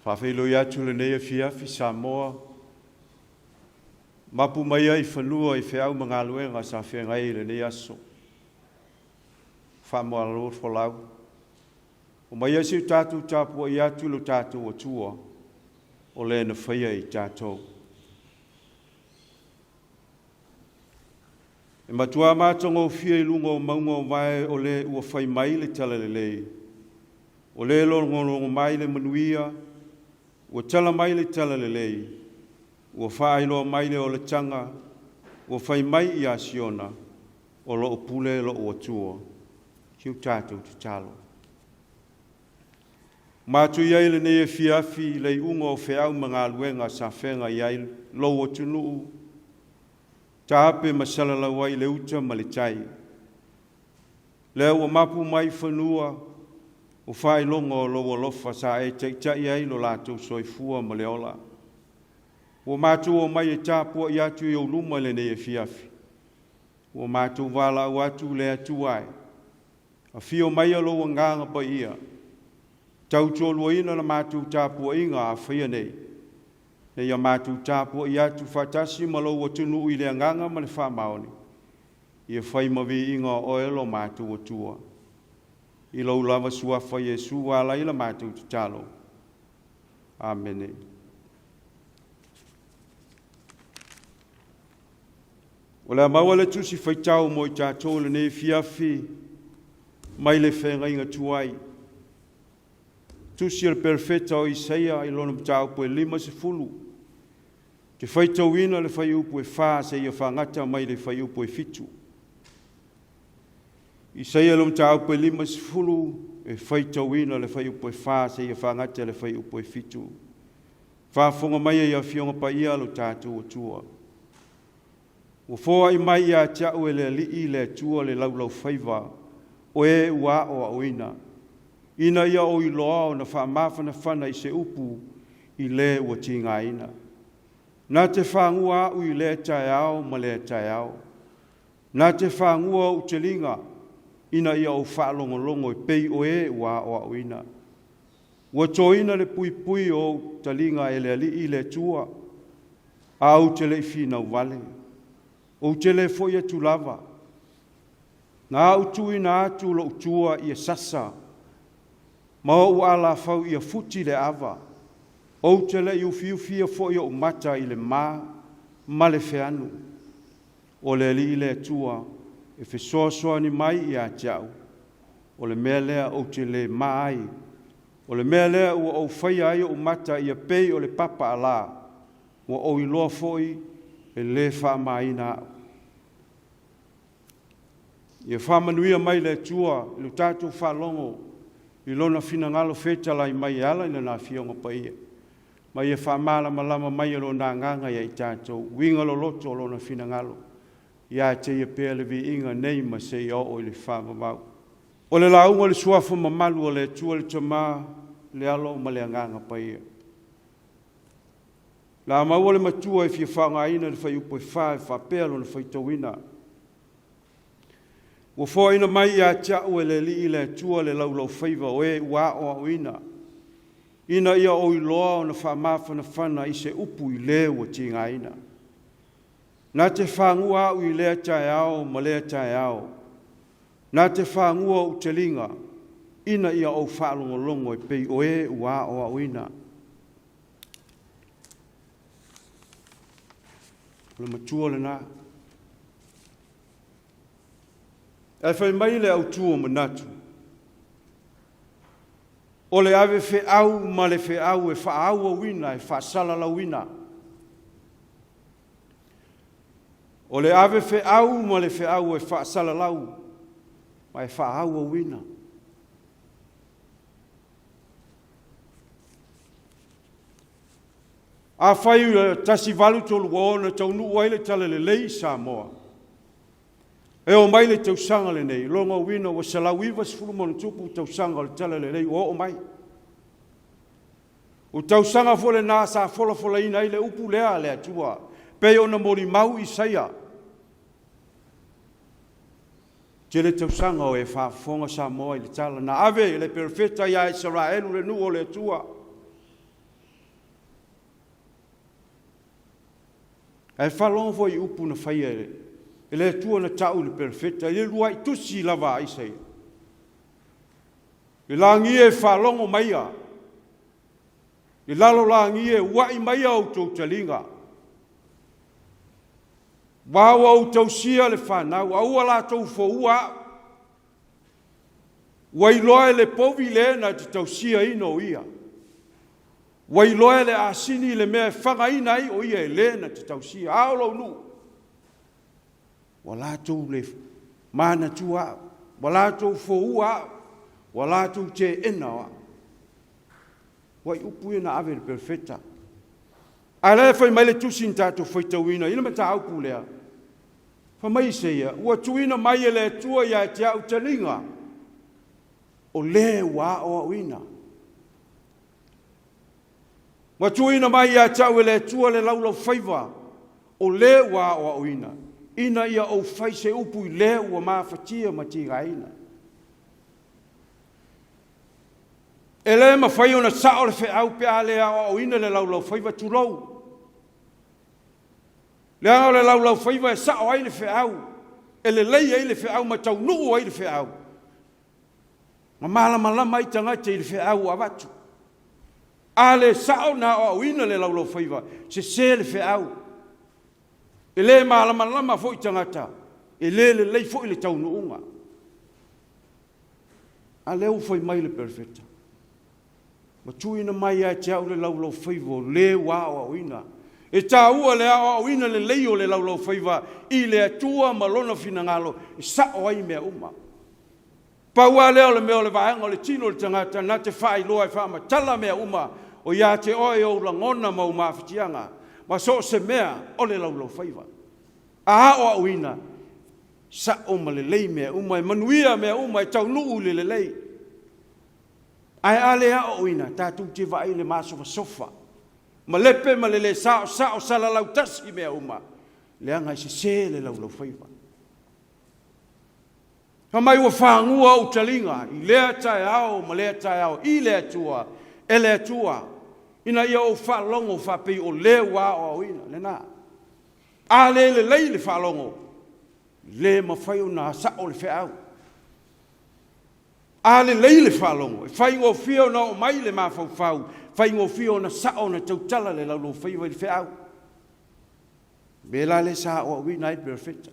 Faafeiloi atu lenei afiafi Samoa, mapu mai ai i fanua i feau ma galuega sa feagai i lenei aso. Faamalolo folau. Omai ai se i tatou tapuai atu i lo tatou Atua o le na faia i tatou. E matua matagofie i luga o mauga o vae o le ua fai mai le talalelei, o le logologo mai le manuia, ua tala mai le talalelei, ua faailoa mai le olataga, ua fai mai ia Siona, o loo pule lou Atua. Si o tatou tatalo. Matou i ai lenei afiafi i le iuga o feau ma galuega sa feagai ai lou atunuu, taape ma salalau ai le uta ma le tai. Lea ua mapu mai fanua o faailoga o lou alofa sa e taitai ai lo latou soifua ma le ola. Ua matou omai e tapuai atu i ou luma i lenei afiafi. Ua matou valaau atu le Atua e, afio maia lou agaga paia, tautoaluaina la matou tapuaiga a faia nei, ina ia matou tapuai atu faatasi ma lou atunuu i le agaga ma le faamaoni, ia fai ma viiga o oe lo matou Atua. I lou lava suafa Iesu ua ala ai la matou tatalo. Amene. O le a maua le tusi faitau mo i tatou i lenei afiafi mai le feagaiga tuai. Tusi a le Perofeta o Isaia i lona mataupu e 50, te faitauina le fuaiupu e 4 seia fagata mai le fuaiupu e 7. Isaia le mataupu e 50, e faitauina le fuaiupu e 4 seia fagata le fuaiupu e 7. Faafofoga mai e Afioga Paia lo tatou Atua. Ua foai mai ia te au e le Alii le Atua le laulaufaiva o e ua aoaoina, ina ia ou iloa ona faamafanafana i se upu i le ua tigaina. Na te fagua au i lea taeao ma lea taeao. Na te fagua ou taliga ina ia ou faalogologo e pei o e ua aoaoina. Ua toina le puipui o ou taliga e le Alii le Atua, a ou te le i finau vale. Ou te le foi atu lava. Na ou tuuina atu lou tua ia sasa, ma ou alafau ia futi le ava. Ou te le i ufiufia foi ou mata i le ma ma le feanu. O le Alii le Atua e fesoasoani mai ia te au. O le mea lea ou te le ma ai. O le mea lea ua ou faia ai ou mata ia pei o le papaalā, ua ou iloa foi e le faamaina au. Ia faamanuia mai le Atua i lo tatou faalogo i lona finagalo fetalai mai e ala i lana Afioga Paia, ma ia faamalamalama mai e lona agaga ia i tatou uiga loloto o lona finagalo, ia te ia pea le viiga nei ma seia oo i le faavavau. O le lauga o le suafa mamalu o le Atua le Tama, le Alo ma le Agaga Paia. La maua le matua e fia faaaogaina le fuaiupu e 4 e faapea lona faitauina. Ua foaina mai ia te au e le Alii le Atua le laulaufaiva o e ua aoaoina, ina ia ou iloa ona faamafanafana i se upu i le ua tigaina. Na te fagua au i lea taeao ma lea taeao. Na te fagua ou taliga, ina ia ou faalogologo e pei o e ua aoaoina. O le matua lena. Ae fai mai le autu o manatu, o le ave feau ma le feau e faaauauina, e faasalalauina. O le ave feau ma le feau e faasalalau ma e faaauauina. Afai 1836 na taunuu ai le talalelei i Samoa, e oo mai le tausaga lenei, lona uiga ua 190 ma ono tupu tausaga o le talalelei ua oo mai. O tausaga foi lena sa folafolaina ai le upu lea a le Atua, pei ona molimau Isaia. Tele tausaga o e faafofoga Samoa i le tala na ave e le perofeta ia Isaraelu, le nuu o le Atua. Ae faalogo foi i upu na faia e le Atua na tau i le Perofeta, i le uluai tusi lava a Isaia. Le lagi e, faalogo maia, le lalolagi e, ua'i maia outou taliga. Aua ua ou tausia le fanau, a ua latou foua au. Ua iloa e le povi le na te tausiaina o ia. Ua iloa e le asini le mea e fagaina ai o ia e le na te tausia. A o lou nuu, ua latou le manatua au, ua latou foua au, ua latou teena o au. Ua i upu ia na ave i le perofeta. A o la e fai mai le tusi na tatou faitauina i le mataupu lea, fai mai Isaia, ua tuuina mai e le Atua ia te au taliga o le ua aoaoina. Ua tuuina mai ia te au e le Atua le laulaufaiva o le ua aoaoina, ina ia ou fai se upu i le ua mafatia ma tigaina. E le mafai ona sao le feau pe a le aoaoina le laulaufaiva, tulou. Leaga o le laulaufaiva e sao ai le feau, e lelei ai le feau ma taunuu ai le feau, ma malamalama ai tagata i le feau ua avatu. A le sao ona aoaoina le laulaufaiva, sese le feau. E le malamalama foi tagata, e le lelei foi le taunuuga. A lea ua fai mai le Perofeta, ua tuuina mai ia te au le laulaufaiva o le ua aoaoina. E taua le aoaoina lelei o le laulaufaiva i le Atua ma Lona finagalo e sao ai mea uma. Pau lava lea o le mea o le vaega o le tino o le tagata na te faailoa e faamatala mea uma o ia te oe ou lagona ma ou mafatiaga ma so o se mea o le laulaufaiva. A aoaoina, sao ma lelei mea uma, e manuia mea uma, e taunuu i le lelei. Ae a le aoaoina, tatou te vaai i le masofasofa, malepe ma le le saosao, salalau tasi mea uma, leaga e sese le laulaufaiva. Fai mai ua fagua ou taliga i lea taeao ma lea taeao i le Atua, e le Atua, ina ia ou faalogo faapei o le ua aoaoina. Lena. A le lelei le faalogo, le mafai ona sao le feau. A lelei le faalogo, e faigofie ona oo mai le mafaufau, faigofie ona sao ona tautala le laulaufaiva i le feau. O le mea la lea sa aoaoina ai le perofeta.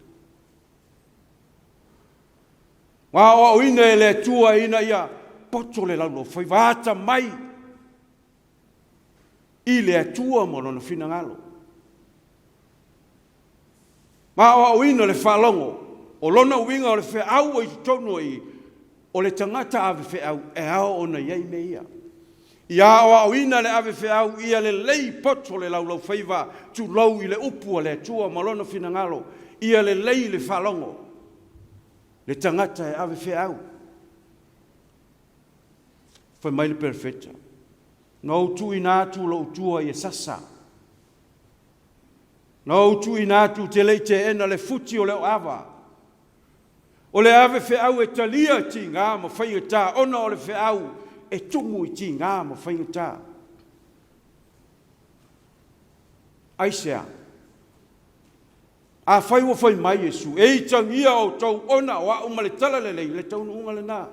Ua aoaoina e le Atua ina ia poto le laulaufaiva, atamai i le Atua ma Lona finagalo. Ma aoaoina le faalogo, o lona uiga o le feau ua i totonu i i, o le tagata ave feau e ao ona i ai mea ia. Ia aoaoina le ave feau ia lelei poto le laulaufaiva, tulou i le upu a le Atua ma Lona finagalo, ia lelei le faalogo le tagata e ave feau. Fai mai le perofeta, na ou tuuina atu lou tua ia sasa. Na ou tuuina atu ou te le i teena le futi o le ava. O le ave feau e talia tiga ma faigata ona o le feau e tumu i tiga ma faigata. Aisea? Afai ua fai mai Iesu, e itagia outou ona o au ma le talalelei, o le taunuuga lena.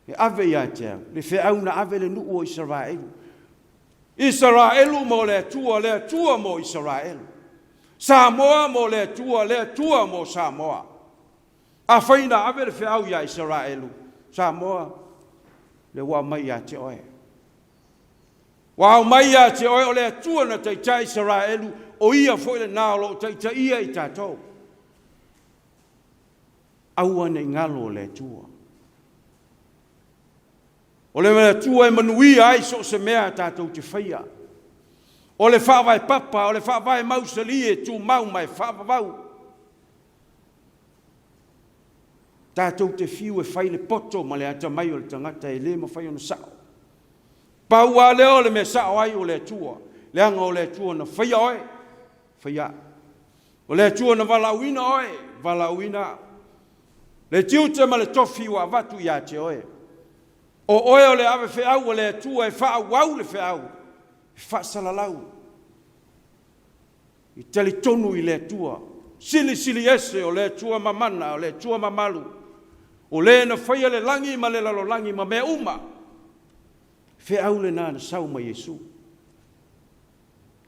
E ave ia te au le feau na ave i le nuu o Isaraelu. Isaraelu mo le Atua, le Atua mo Isaraelu. Samoa mo le Atua, le Atua mo Samoa. Afai na ave le feau ia Isaraelu, Samoa, lea ua aumai ia te oe. Ua aumai ia te oe o le Atua na taitai Isaraelu, o Ia foi lena o lo o taitaia i tatou. Aua ne i galo le Atua. O le Atua e manuia ai so o se mea tatou te faia. O le faavae papa, o le faavae mausali e tumau ma e faavavau. Tatou te fiu e fai le poto ma le atamai o le tagata e le mafai ona sao. Pau lava lea o le mea e sao ai o le Atua, leaga o le Atua na faia oe, faia au. O le Atua na valaauina oe, valaauina au. Le tiute ma le tofi ua avatu ia te oe. O oe o le ave feau a le Atua e faaauau le feau. Faasalalau. I talitonu i le Atua, Silisili Ese, o le Atua mamana, o le Atua mamalu, o Le na faia le lagi ma le lalolagi ma mea uma. Feau lena na sau mai Iesu.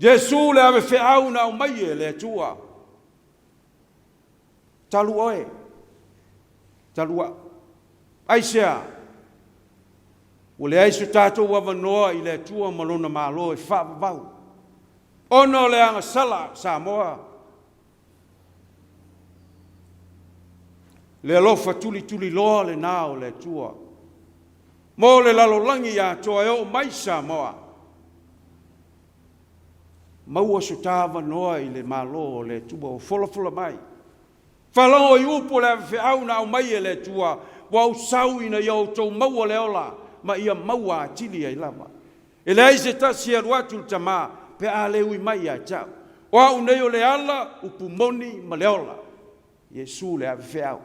Iesu le ave feau na aumai e le Atua. Talu oe, talu au. Aisea? Ua leai so tatou avanoa i le Atua ma Lona Malo e faavavau, ona o le agasala a Samoa, le alofa tulituliloa lena o le Atua mo le lalolagi atoa e oo mai Samoa, maua so ta avanoa i le Malo o le Atua o folafola mai. Faalogo i upu o le avefeau na aumai e le Atua, ua ou sau ina ia outou maua le ola ma ia maua atili ai lava. E leai se tasi e alu atu i le Tama pe a le ui mai ia te au. O au nei o le ala, upu moni ma le ola. Iesu le avefeau.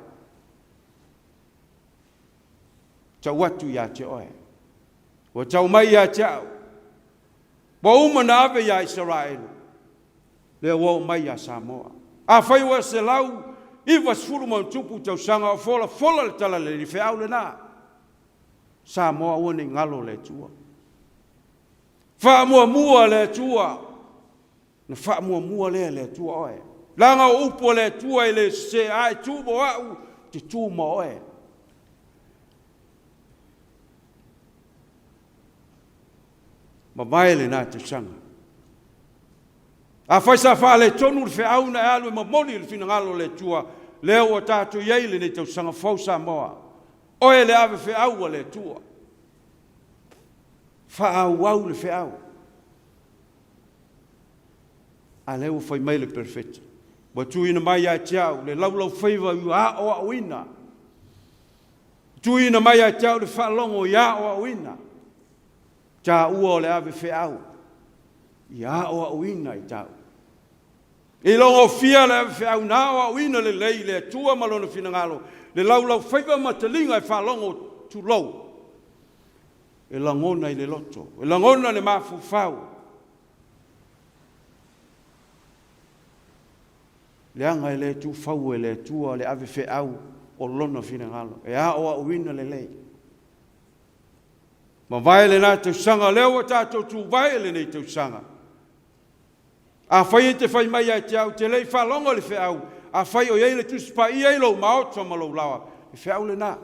Tau atu ia te oe, ua tau mai ia te au, ua uma ona ave ia Isaraelu, lea ua oo mai ia Samoa. Afai ua 190+ tausaga o folafola le talalelei, le feau lena, Samoa aua ne i galo le Atua. Faamuamua le Atua, ona faamuamua lea e le Atua oe. Leaga o upu a le Atua e le sese, a e tu mo au, ou te tu ma oe. Mavae lena tausaga. Afai sa faaletonu le feau na e alu e momoli le finagalo o le Atua, lea ua tatou i ai i lenei tausaga fou Samoa, oe le ave feau a le Atua, faaauau le feau. A lea ua fai mai le Perofeta, ua tuuina mai ia te au le laulaufaiva ua aoaoina, tuuina mai ia te au le faalogo ia aoaoina, taua o le ave feau, ia aoaoina i taua. E iloagofie le ave feau na aoaoina lelei i le Atua ma Lona finagalo, le laulaufaiva ma taliga e faalogo, tulou, e lagona i le loto, e lagona i le mafaufau, leaga e le tuufaua e le Atua le ave feau o Lona finagalo, e aoaoina lelei. Mavae lena tausaga, o lea ua tatou tuvae i lenei tausaga. Afai e te fai mai ia te au, ou te le i faalogo i le feau, afai o i ai le Tusi Paia i lou maota ma lou laoa, le feau lena.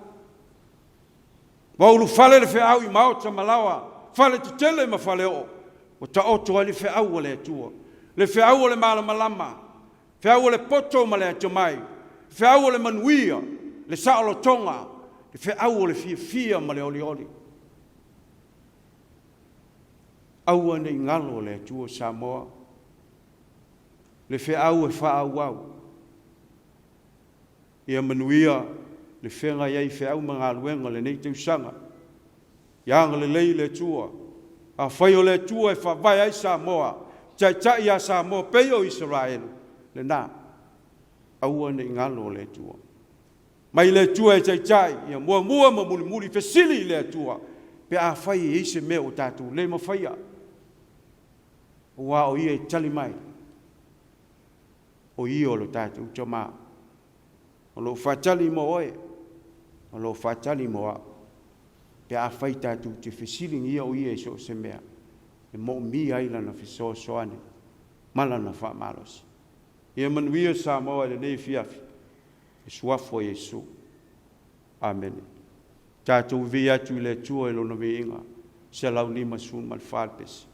Ua ulufale le feau i maota ma laoa, faletetele ma faleoo, ua taoto ai le feau a le Atua, le feau o le malamalama, feau o le poto ma le atamai, feau o le manuia, le saolotoga, le feau o le fiafia ma le olioli. Aua ne i galo le Atua Samoa, le feau e faaauau. Ia manuia le feagai ai i feau ma galuega o lenei tausaga. Ia agalelei le Atua. Afai o le Atua e faavae ai Samoa, taitai ia Samoa pei o Isaraelu, lena. Aua ne i galo le Atua. Mai le Atua e taitai, ia muamua ma mulimuli, fesili i le Atua pe afai e i ai se mea ua tatou le mafaia, aua o Ia e tali mai, o Ia o lo tatou Tama, o lo o faatali mo oe, o lo o faatali mo au, pe afai tatou te fesiligia o Ia i so o se mea, e moomia ai Lana fesoasoani ma Lana faamalosi. Ia manuia Samoa i lenei afiafi, i le Suafa o Iesu. Amene. Tatou vivii atu i le Atua i Lona viiga. 154 le pese.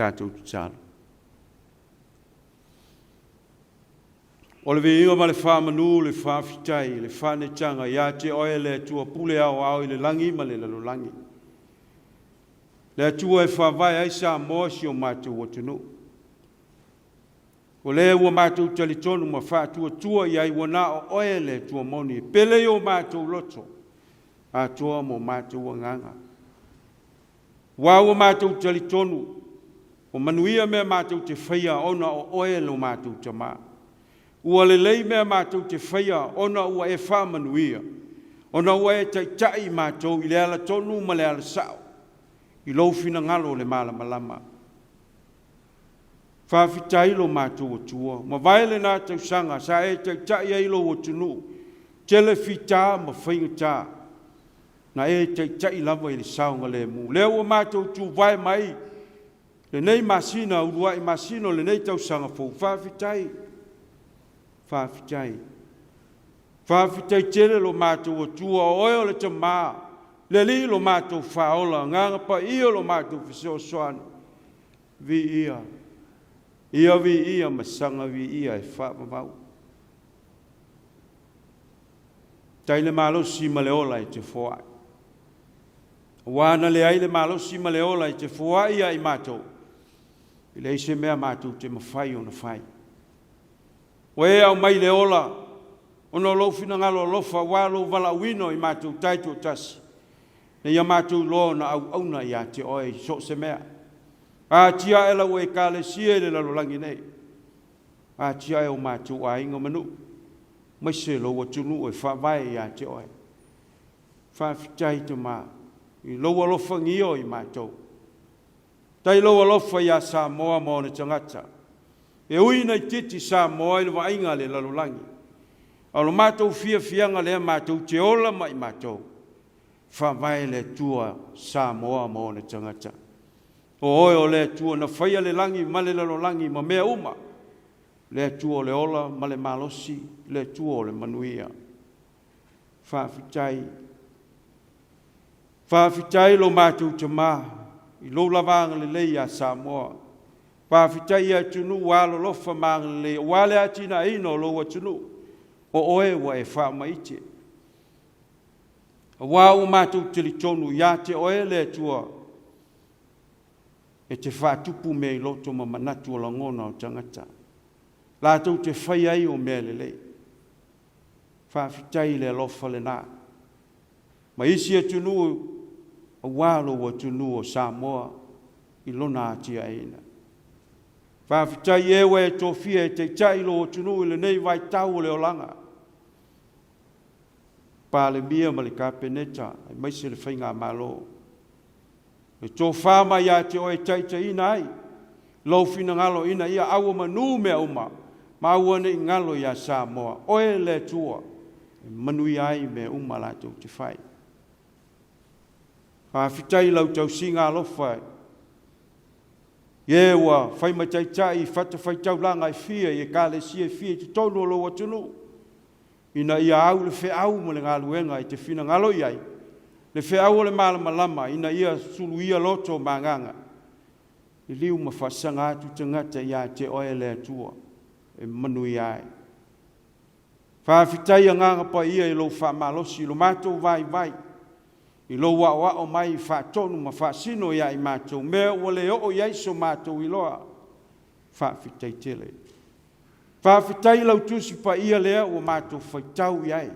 Tatou tatalo. O le viiga ma le faamanu, le faafetai, le faanetaga ia te Oe le Atua pule aoao i le lagi ma le lalolagi. Le Atua e faavae ai Samoa si o matou atunuu. O lea ua matou talitonu ma faatuatua i ai ua na o Oe le Atua moni, e pele i o matou loto, atoa ma o matou agaga. Aua ua matou talitonu, ua manuia mea matou te faia ona o Oe lo matou Tama. Ua lelei mea matou te faia ona ua e faamanuia, ona ua e taitai i matou i le alatonu ma le alasao, i lou finagalo o le malamalama. Faafetai lo matou Atua, mavae lena tausaga sa e taitai ai lou atunuu, tele fita ma faigata, na e taitai lava i le saogalemu. Lea ua matou tuvae mai lenei masina, uluai masina o lenei tausaga fou, faafetai, faafetai. Faafetai tele lo matou Atua, o oe o le Tama, le Alii lo matou Faaola, Agaga Paia lo matou Fesoasoani. Viia, ia viia ma saga viia e faavavau. Tai le malosi ma le ola e te foai. Aua na leai le malosi ma le ola e te foai ia i matou, e leai se mea matou te mafai ona fai. Ua e aumai le ola, ona o lou finagalo alofa, aua lou valaauina o i matou taitoatasi, ina ia matou iloa ona auauna ia te oe i so o se mea. Atiae lau Ekalesia i le lalolagi nei, atiae o matou aiga ma nuu, aemaise lou atunuu e faavae ia te oe. Faafetai Tama i lou alofagia o i matou. Tai lou alofa iā Samoa ma ona tagata. E ui ina itiiti Samoa i le vaaiga a le lalolagi, a o lo matou fiafiaga lea matou te ola ma i matou. Faavae le Atua Samoa ma ona tagata. O oe o le Atua na faia le lagi ma le lalolagi ma mea uma. Le Atua o le ola ma le malosi, le Atua o le manuia. Faafetai. Faafetai lo matou Tama i lou lava agalelei iā Samoa. Faafetai i atunuu ua alolofa ma agalelei aua le atinaeina o lou atunuu. O oe ua e faamaite. Aua ua matou talitonu ia te oe le Atua e te faatupu mea i loto ma manatu o lagona o tagata, latou te faia ai o mea lelei. Faafetai i le alofa lena ma isi atunuu aua lou atunuu o Samoa i lona atiaeina. Faafetai e ua e tofia e taitai lou atunuu i lenei vaitau o le olaga. Palemia ma le Kapeneta aemaise le Faigamalo. E tofa mai ia te oe e taitaiina ai lou finagalo ina ia auomanu mea uma ma aua ne i galo iā Samoa, oe le Atua e manuia ai mea uma latou te fai. Faafetai i lau tausiga alofa i e ua fai ma taitai i fatafaitaulaga e fia i ekalesia e fia i totonu o lou atunuu, ina ia au le feau ma le galuega e te finagalo i ai, le feau o le malamalama ina ia suluia loto ma agaga, liliu ma faasaga atu tagata ia te Oe le Atua e manuia ai. Faafetai Agaga Paia i lou faamalosi i lo matou vaivai, i lou aoao mai faatonu ma faasino ia i matou mea ua le oo i ai so matou iloa. Faafetai tele. Faafetai i lau Tusi Paia lea ua matou faitau i ai.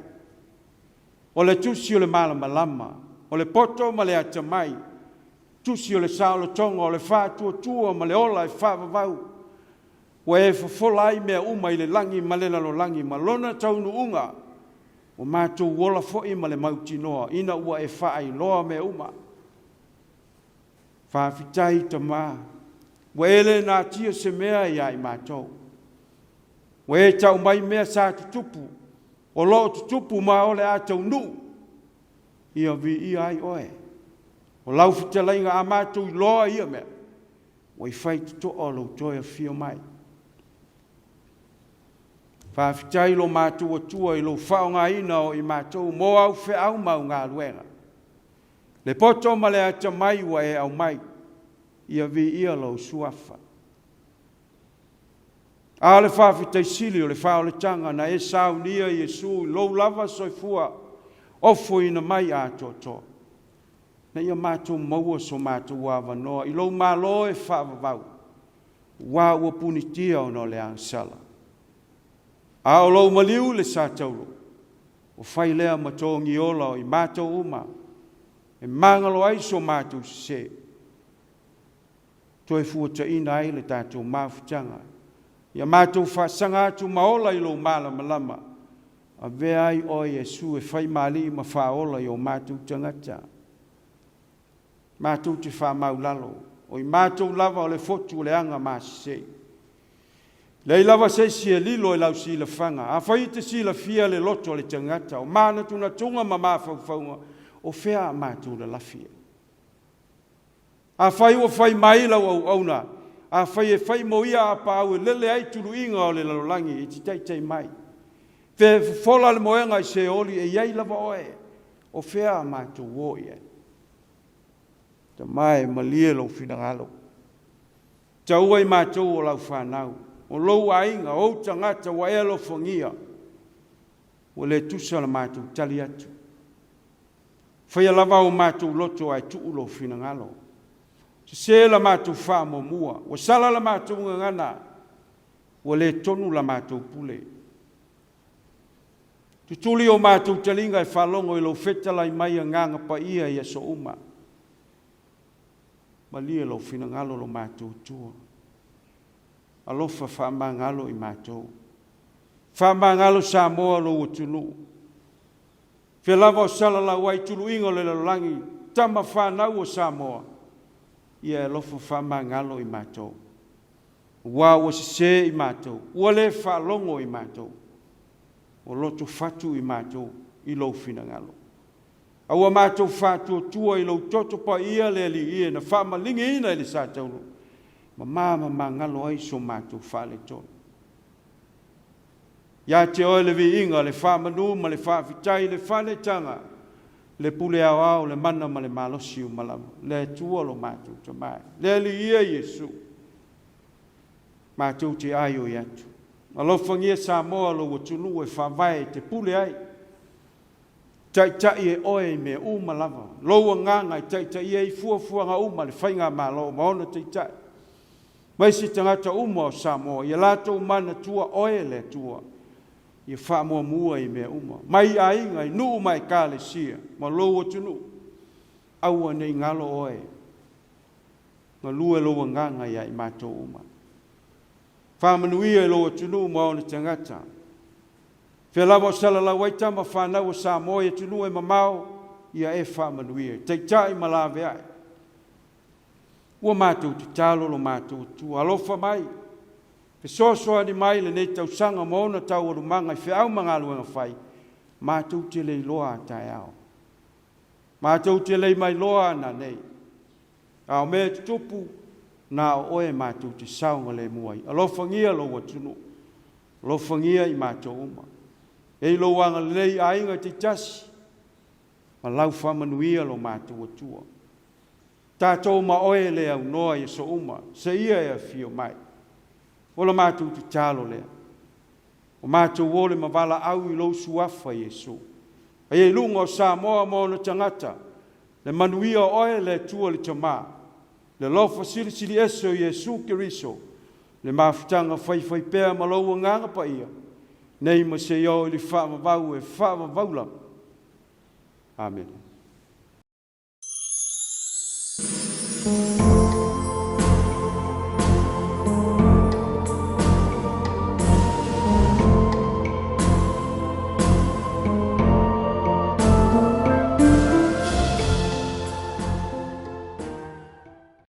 O le Tusi o le malamalama, o le poto ma le atamai, Tusi o le saolotoga, o le faatuatua ma le ola e faavavau, ua e fofola ai mea uma i le lagi ma le lalolagi ma lona taunuuga, ua matou ola foi ma le mautinoa ina ua e faailoa mea uma. Faafetai Tama, ua e le natia se mea ia i matou. Ua e tau mai mea sa tutupu, o lo o tutupu ma o le a taunuu, ia viia ai oe. O lau fetalaiga a matou iloa ia mea, ua i faitotoa lou toe afio mai. Faafetai lo matou Atua i lou faaaogaina o i matou mo au feau ma au galuega. Le poto ma le atamai ua e aumai. Ia viia lou Suafa. A o le faafetai sili o le faaolataga na e saunia Iesu i lou lava soifua ofoina mai atoatoa, ina ia matou maua so matou avanoa i lou Malo e faavavau, aua ua punitia ona o le agasala. A o lou maliu i le sa tauro, ua fai lea ma togiola o i matou uma e magalo ai so matou sese, toe fuataina ai le tatou mafutaga, ia matou faasaga atu ma ola i lou malamalama, avea ai oe Iesu e fai ma Alii ma Faaola i o matou tagata. Matou te faamaulalo, o i matou lava o le fotu o le aga masese. Leai lava se isi e lilo i lau silafaga. Afai e te silafia le loto o le tagata, o manatunatuga ma mafaufauga, o fea a matou lalafi ai? Afai ua fai mai lau auauna, afai e fai mo ia apaau e lele ai tuluiga o le lalolagi, e te taitai mai. Pe fofola le moega i Seoli, e i ai lava oe, o fea a matou o i ai? Tama e, malie lou finagalo. Taua i matou o lau fanau, o lou aiga, o ou tagata ua e alofagia, ua le tusa la matou tali atu. Faia lava o matou loto ae tuu lou finagalo. Sese la matou faamuamua, ua sala la matou gagana, ua le tonu la matou pule. Tutuli o matou taliga e faalogo i lou fetalai mai Agaga Paia i aso uma. Malie lou finagalo lo matou Atua. Alofa faamagalo i matou. Faamagalo Samoa lou atunuu. Fea lava o salalau ai tuluiga o le lalolagi, tama fanau o Samoa, ia e alofa faamagalo i matou. Aua ua sese i matou, ua le faalogo i matou, ua loto fatu i matou i lou finagalo. A ua matou faatuatua i lou toto paia le Alii e na faamaligiina i le sa taulu, ma mamagalo ai so matou faaletonu. Ia te oe le viiga, le faamanu ma le faafetai, le faaletaga, le pule aoao, le mana ma le malosi uma lava, le Atua lo matou Tama, le Alii ia Iesu, matou te aioi atu. Alofagia Samoa lou atunuu e faavae e te pule ai. Taitai e oe i mea uma lava, lou agaga e taitaia ai fuafuaga uma a le faigamalo ma ona taitai, ma isi tagata uma o Samoa, ia latou manatua oe le Atua, ia faamuamua i mea uma, mai aiga, i nuu ma ekalesia, ma lou atunuu. Aua ne i galo oe, galue lou agaga ia i matou uma. Faamanuia i lou atunuu ma ona tagata. Fea lava o salalau ai tama fanau o Samoa i atunuu e mamao, ia e faamanuia, taitai ma laveai. Ua matou tatalo lo matou Atua, alofa mai, fesoasoani mai lenei tausaga ma ona taualumaga i feau ma galuega fai, matou te le iloa a taeao. Matou te le mailoa ananei. A o mea e tutupu, na o oe matou te saogalemu ai. Alofagia lou atunuu. Alofagia i matou uma. E i lou agalelei i aiga taitasi, ma lau faamanuia lo matou Atua. Tatou ma oe e le aunoa i aso uma, seia e afio mai. O la matou tatalo lea. O matou o le ma valaau i lou Suafa Iesu. Aia i luga o Samoa ma ona tagata, le manuia o oe le Atua le Tama, le alofa silisili ese o Iesu Keriso, le mafutaga faifaipea ma lou Agaga Paia, nei ma seia oo i le faavavau e faavavau lava. Amene.